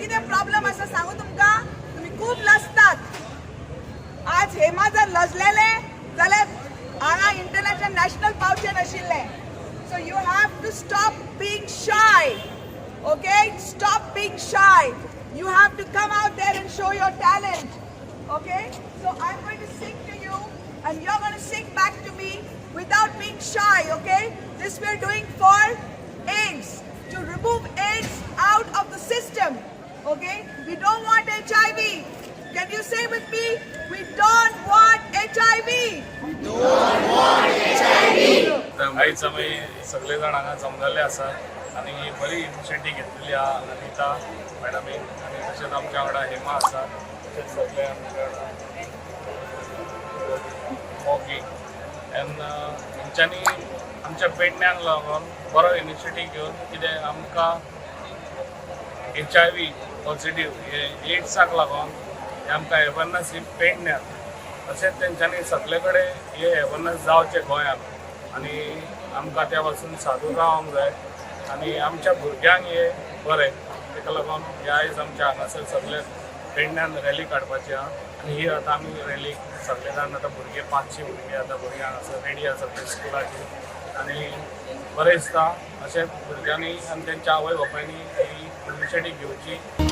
कितें प्रॉब्लम आसा सांगू तुमकां? तुमी खूब लजतात. आज हेमा जर लजलेले जाल्यार हांगा इंटरनॅशनल नॅशनल पावचे नाशिल्ले. So you have to stop being shy, okay? Stop being shy. You have to come out there and show your talent, okay? So I am going to sing to you and you're going to sing back to me without being shy, okay? This we are doing for AIDS, to remove AIDS out of the system, okay? We don't want HIV. Can you say with me? We don't want HIV. आयज आमी सगळे जाण हांगा जमलेले आसा आनी ही बरी initiative घेतलेली आहा अनिता मॅडमीन आनी तशेंच आमच्या वांगडा हेमा आसा, तशेंच सगळे आमच्या वांगडा मोगी एन हेंच्यांनी आमच्या पेडण्यांक लागून बरो इनिशिएटीव घेवन कितें आमकां एचआयवी पॉझिटीव हे एड्साक लागून हे आमकां अवेरनस ही पेडण्यात तशेंच तेंच्यांनी सगळे कडेन हे अवेरनस जावचें गोंयांत आनी आमकां त्या पासून सादूर रावंक जाय आनी आमच्या भुरग्यांक हे बरें. ताका लागून हे आयज आमच्या हांगासर सगळे पेडण्यान रॅली काडपाची आहा आनी ही आतां आमी रॅली सगळे जाण आतां भुरगे, 500 भुरगे आतां भुरगे हांगासर रेडी आसा सगळे स्कुलाचे आनी बरें दिसता. अशें भुरग्यांनी आनी तेंच्या आवय बापायनी ही इनिशिएटीव घेवची.